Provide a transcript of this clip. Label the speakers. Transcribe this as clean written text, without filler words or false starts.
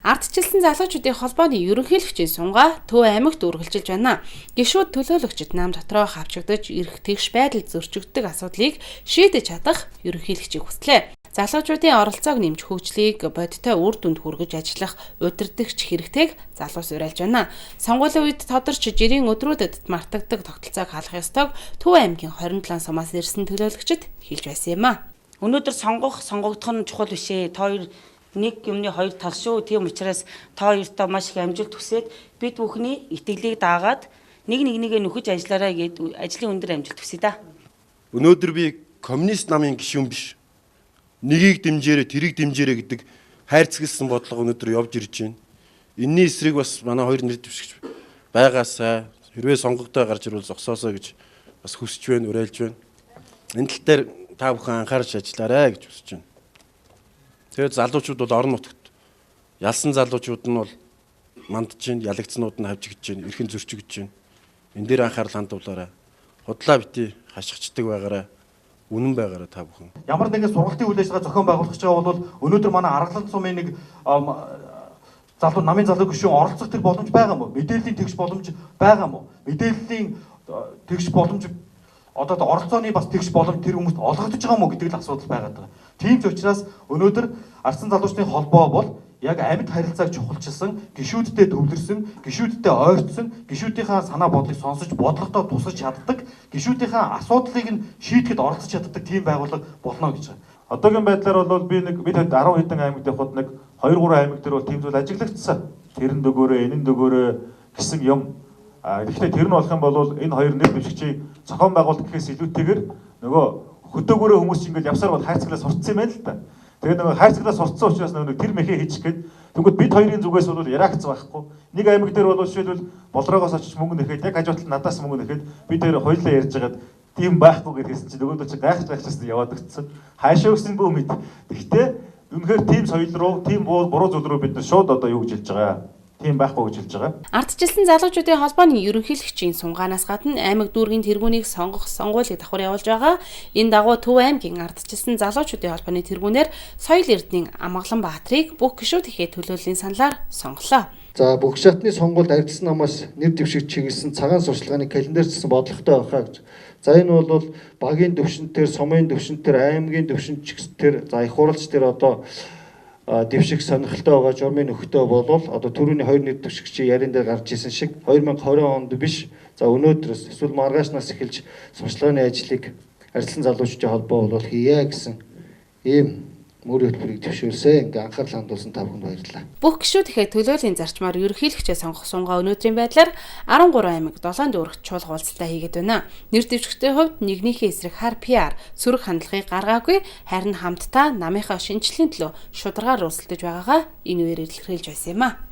Speaker 1: Ардчилсан залуучуудын холбооны ерөнхийлөгчийн сунгаа Төв аймагт үргэлжилж байна. Гишүүд төлөөлөгчид нам дотроо хавчагдаж ирэх тэгш байдал зөрчигддөг асуудлыг шийдэж чадах ерөнхийлөгчийг хүслээ. Залуучуудын оролцоог нэмж хөгжлийг бодиттой үр дүнд хүргэж ажиллах удирдагч хэрэгтэйг залуус уриалж байна. Сонгуулийн үед тодорч жирийн өдрүүдэд мартагддаг тогтолцоог халах ёстойг Төв аймгийн 27 сумаас ирсэн төлөөлөгчид хэлж байсан юм а.
Speaker 2: Өнөөдөр сонгох, сонгогдох нь чухал биш ээ. Та хоёр нэг юмны хоёр тал шүү. Тийм учраас та хоёртоо маш их амжилт хүсээд бид бүхний итгэлийг дагаад нэг нэгнийгээ нөхөж ажиллаарай гээд ажлын өндөр амжилт хүсье да.
Speaker 3: Өнөөдөр би коммунист намын гишүүн биш. Нэгийг дэмжээрэй, тэрийг дэмжээрэй гэдэг хайрцагласан бодлого өнөөдөр явж ирж байна. Энийний эсрэг бас манай хоёр нэр дэвшигч байгаасай, хэрвээ сонгогдоо гарч ирвэл зогсоосоо гэж бас хүсэж байна, уриалж байна. Энэ тал дээр та бүхэн анхаарч ажиллаарай гэж хүсэж байна. Тэгээд залуучууд бол орон нутагт ялсан залуучууд нь бол мандж байна, ялагдсанууд нь хавжигдж байна, эрхэн зөрчигдөж байна. Энэ дээр анхаарал хандуулаарай. Худлаа бити хашгичдаг байгаарай. Үнэн байгаарай та бүхэн.
Speaker 4: Ямар нэгэн сургалтын үйл ажиллагаа зохион байгуулах гэж байгаа бол өнөөдөр манай Аргалан сумын нэг залуу намын залуу гишүүн оролцох тэр боломж байгаа юм уу? Мэдээллийн тэгш боломж байгаа юм уу? Мэдээллийн тэгш боломж одоо оролцооны бас тэгш боломж тэр хүмүүст олгогдож байгаа юм уу гэдэг л асуудал байгаад байгаа. Тийм ч учраас өнөөдөр ардсан залуучдын холбоо бол яг амьд харилцааг чухалчилсан, гишүүдтэй төвлөрсөн, гишүүдтэй ойртсон, гишүүдийнхаа санаа бодлыг сонсож, бодлоготой тусаж чаддаг, гишүүдийнхаа асуудлыг нь шийдэхэд оролцож чаддаг тийм байгууллага болно гэж байна.
Speaker 5: Одоогийн байдлаар бол би нэг бид 10 хэдэн аймагт явхад нэг 2 3 аймаг дээр бол тийм зүйл ажиглагдсан. Тэр нь дөгөөрөө, энэ нь дөгөөрөө гэсэн юм. Тэгэхдээ тэр нь болох юм бол энэ хоёр нэр дэвшигчийн зохион байгуулалт гэхээс илүүтэйгээр нөгөө хөдөөгөөрөө хүмүүс ингээл явсаар бол хайрцаглаа сурцсан юм байна л да. Тэгээд нөгөө хайрцаглаа сурцсан учраас нөгөө тэр мэхээ хийчих гээд тэгвэл бид хоёрын зүгээс бол реакц байхгүй. Нэг аймаг дээр бол жишээлбэл Болроогоос очиж мөнгө нэхэд яг хажуу талд надаас мөнгө нэхэд бид хоёр хоёулаа ярьж байгаад тийм байхгүй гэж хэлсэн чинь нөгөөдөө чи гайхаж гайхчихсан яваад өгсөн. Хаашаа өгсөн бүү мэд. Тэгэхдээ үнэхээр тийм соёл руу, тийм буруу зүйл рүү бид нар шууд одоо юу гэж хэлж байгаа. Тийм байхгүй гэж хэлж байгаа.
Speaker 1: Ардчилсан залуучуудын холбооны ерөнхийлөгчийн сунгаанаас гадна аймаг дүүргийн тэргүүнийг сонгох сонгуулийг давхар явуулж байгаа. Энэ дагуу Төв аймгийн ардчилсан залуучуудын холбооны тэргүүнээр Соёл Эрдэнийн Амгалан Баатрыг бүх гишүүдийнхээ төлөөллийн саналаар сонголоо.
Speaker 6: За бүх шатны сонгуульд ардчилсан намаас нэр дэвшигч чиглэсэн цагаан сурчлагын календарчсан бодлоготой байхаа гэж. За энэ бол багийн төвшөнтөр, сумын төвшөнтөр, аймгийн төвшөнчгтэр, за их хурлч тэр одоо дэвших сонирхолтой байгаа журмын нөхдөй болвол одоо түрүүний хоёр нэр дэвшигчийн ярин дээр гарч исэн шиг 2020 онд биш, за өнөөдрөөс эсвэл маргаашнаас эхэлж сурчлагын ажлыг ардчилсан залуучдын холбоо бол хийе гэсэн ийм мөрийн хөтөлбөрийг зөвшөөрсөн. Ингээ анхаарал хандуулсан та бүхэнд баярлалаа.
Speaker 1: Бүх гишүүдийнхээ төлөөллийн зарчмаар ерөнхийлөгчөө сонгох сунгаа өнөөдрийн байдлаар 13 аймаг 7 дүүрэгт чуулга уулзалтаа хийгээд байна. Нэр дэвшигчдийн хувьд нэгнийхээ эсрэг хар PR сөрөг хандлагыг гаргаагүй, харин хамтдаа намынхаа шинжлэлийн төлөө шударгаар өрсөлдөж байгаагаа энэ үеэр илэрхийлж байсан юм а.